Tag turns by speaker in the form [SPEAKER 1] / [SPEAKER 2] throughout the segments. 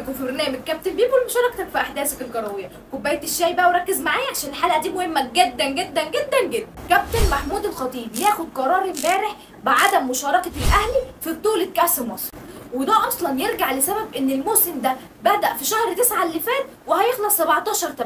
[SPEAKER 1] لك وفي برنامج كابتن بيبو لمشاركتك في احداثك الكروية. كوباية الشاي بقى وركز معايا عشان الحلقة دي مهمة جدا جدا جدا جدا. كابتن محمود الخطيب ياخد قرار امبارح بعدم مشاركة الاهلي في بطوله كاس مصر، وده اصلا يرجع لسبب ان الموسم ده بدأ في شهر 9 اللي فات وهيخلص 17/8،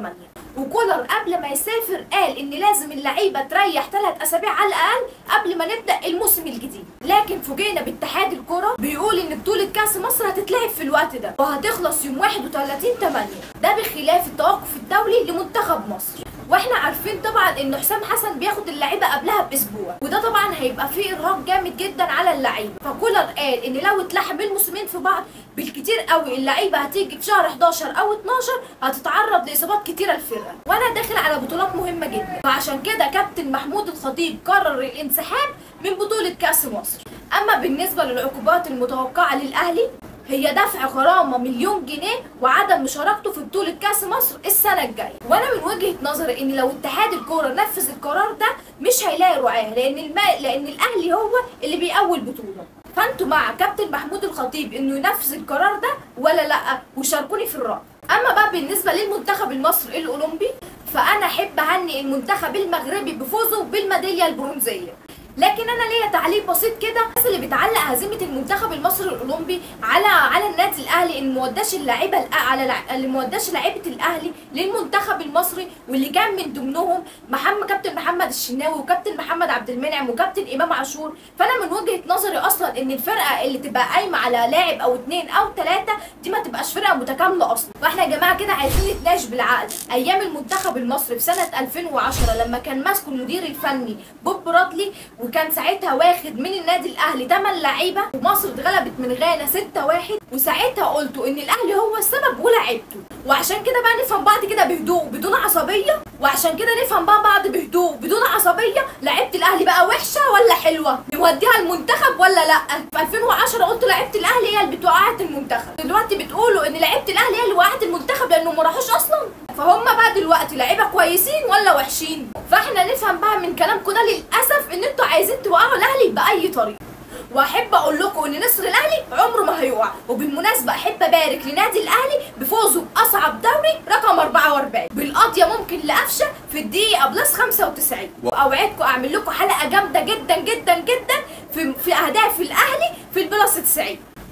[SPEAKER 1] وكولر قبل ما يسافر قال ان لازم اللعيبة تريح 3 اسابيع على الاقل قبل ما نبدأ الموسم الجديد. لكن فوجئنا باتحاد الكره بيقول ان بطوله كاس مصر هتتلعب في الوقت ده وهتخلص يوم 31/8، ده بخلاف التوقف الدولي لمنتخب مصر. واحنا عارفين طبعا ان حسام حسن بياخد اللعيبة قبلها باسبوع، وده طبعا هيبقى فيه ارهاق جامد جدا على اللعيبة. فكولر قال ان لو اتلحم الموسمين في بعض بالكتير قوي اللعيبة هتيجي في شهر 11 او 12 هتتعرض لاصابات كتيرة الفرقة، وانا داخل على بطولات مهمة جدا. فعشان كده كابتن محمود الخطيب قرر الانسحاب من بطوله كاس مصر. اما بالنسبة للعقوبات المتوقعة للاهلي هي دفع غرامة 1,000,000 جنيه وعدم مشاركته في بطوله كاس مصر السنة الجاية. وانا من وجهه نظري ان لو اتحاد الكورة نفذ القرار ده مش هيلاقي رعاه، لان الاهلي هو اللي بيقوي البطولة. فانتوا مع كابتن محمود الخطيب انه ينفذ القرار ده ولا لا؟ وشاركوني في الراي. اما بقى بالنسبة للمنتخب المصري الاولمبي، فانا احب اهني المنتخب المغربي بفوزه بالميداليه البرونزيه. لكن انا ليا تعليق بسيط كده، الناس اللي بتعلق هزيمة المنتخب المصري الاولمبي على النادي الاهلي ان ما وداش اللعيبة اللي ما وداش لعيبة الاهلي للمنتخب المصري، واللي كان من ضمنهم كابتن محمد الشناوي وكابتن محمد عبد المنعم وكابتن امام عاشور. فانا من وجهه نظري اصلا ان الفرقة اللي تبقى قايمة على لاعب او 2 او 3 دي ما تبقاش فرقه متكاملة اصلا. فاحنا يا جماعة كده عايزين نتناقش بالعقل. ايام المنتخب المصري في سنة 2010 لما كان ماسكه المدير الفني بوب رادلي، وكان ساعتها واخد من النادي الاهلي 8 لعيبة، ومصر اتغلبت من غانا 6-1، وساعتها قلتوا ان الاهلي هو السبب ولاعيبته. وعشان كده بقى نفهم بعض كده بهدوء بدون عصبية، وعشان كده نفهم بقى بعض بهدوء بدون عصبية، لعيبة الاهلي بقى وحشة ولا حلوة؟ نوديها المنتخب ولا لا؟ في 2010 قلتوا لعيبة الاهلي هي اللي بتوقعت المنتخب، دلوقتي بتقولوا ان لعيبة الاهلي هي اللي وقعت المنتخب لانه ما راحوش اصلا. فهم بقى دلوقتي لعيبة كويسين ولا وحشين؟ فاحنا نفهم بقى من كلامكم ده للاسف ان انتوا عايزين توقعوا الاهلي باي طريقه. واحب اقول لكم ان نصر الاهلي عمره ما هيقع. وبالمناسبة احب ابارك لنادي الاهلي بفوزه باصعب دوري رقم 44 بالقضية ممكن لقفشه في الدقيقة plus 95. واوعدكم اعمل لكم حلقة جامدة جدا جدا جدا في اهداف الاهلي في ال plus 90،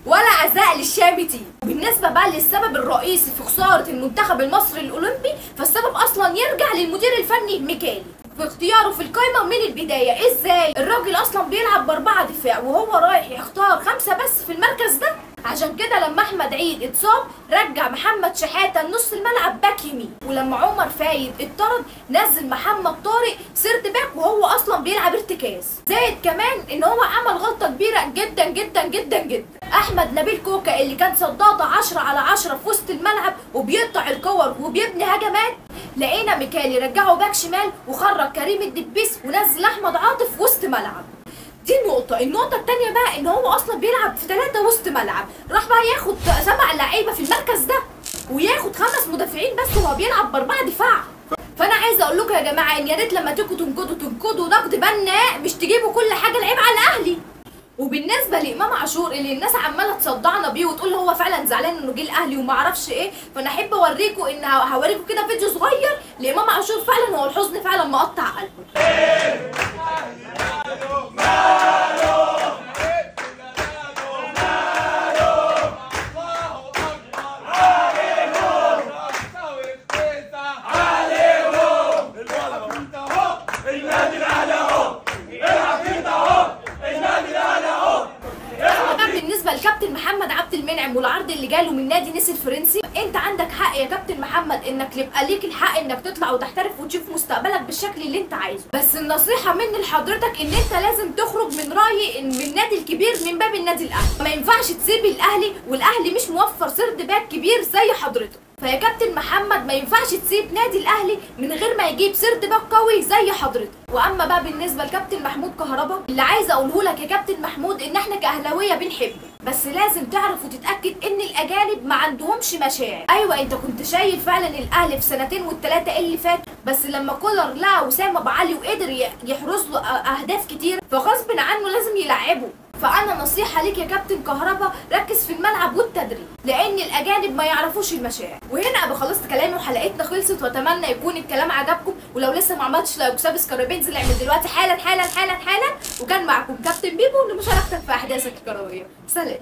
[SPEAKER 1] ولا عزاء للشامتين. وبالنسبة بقى للسبب الرئيسي في خسارة المنتخب المصري الاولمبي، فالسبب اصلا يرجع للمدير الفني ميكالي في اختياره في القايمة من البداية. ازاي الراجل اصلا بيلعب ب4 دفاع وهو رايح يختار 5 بس في المركز ده؟ عشان كده لما احمد عيد اتصاب رجع محمد شحاته لنص الملعب back يمين، ولما عمر فايد اتطرد نزل محمد طارق third back وهو اصلا بيلعب ارتكاز. زائد كمان ان هو عمل غلطه كبيرة جدا جدا جدا جدا. احمد نبيل كوكا اللي كان صداده 10/10 في وسط الملعب وبيقطع الكور وبيبني هجمات، لقينا ميكالي رجعه back شمال وخرج كريم الدبيس ونزل احمد عاطف في وسط ملعب. دي النقطة. النقطة التانية بقى ان هو اصلا بيلعب في 3 وسط ملعب، راح بقى ياخد 7 لعيبة في المركز ده وياخد 5 مدافعين بس وهو بيلعب ب4 دفاع. فانا عايزة اقول لكم يا جماعة ان يا ريت لما تيجوا تنقدوا نقد بناء، مش تجيبوا كل حاجة العيب على الاهلي. وبالنسبة لامام عاشور اللي الناس عماله تصدعنا بيه وتقول هو فعلا زعلان انه جه الاهلي وما اعرفش ايه، فانا احب اوريكم ان هوريكم كده فيديو صغير لامام عاشور فعلا هو الحزن فعلا مقطع قلبه. الكابتن محمد عبد المنعم والعرض اللي جاله من نادي نيس الفرنسي، انت عندك حق يا كابتن محمد انك يبقى ليك الحق انك تطلع وتحترف وتشوف مستقبلك بالشكل اللي انت عايزه، بس النصيحة مني لحضرتك ان انت لازم تخرج من رايي من النادي الكبير من باب النادي الاهلي. ما ينفعش تسيب الاهلي والاهلي مش موفر third back كبير زي حضرتك. فيا كابتن محمد ما ينفعش تسيب نادي الاهلي من غير ما يجيب third back قوي زي حضرتك. واما بقى بالنسبة لكابتن محمود كهربا، اللي عايزه اقوله لك يا كابتن محمود ان احنا كاهلاويه بنحبه، بس لازم تعرف وتتاكد ان الاجانب ما عندهمش مشاعر. ايوه انت كنت شايل فعلا الاهلي في سنتين والثلاثة اللي فاتوا، بس لما كولر لقى وسام ابو علي وقدر يحرز له اهداف كتير فغصب عنه لازم يلعبه. فانا نصيحة ليك يا كابتن كهربا، ركز في الملعب والتدريب، لان الاجانب ما يعرفوش المشاعر. وهنا ابقى خلصت كلامي وحلقتنا خلصت، واتمنى يكون الكلام عجبكم. ولو لسه ما عملتش like و subscribe انزل اعمل دلوقتي حالا حالا حالا حالا. وكان معكم كابتن بيبو لمشاركتك في احداثك الكروية. سلام.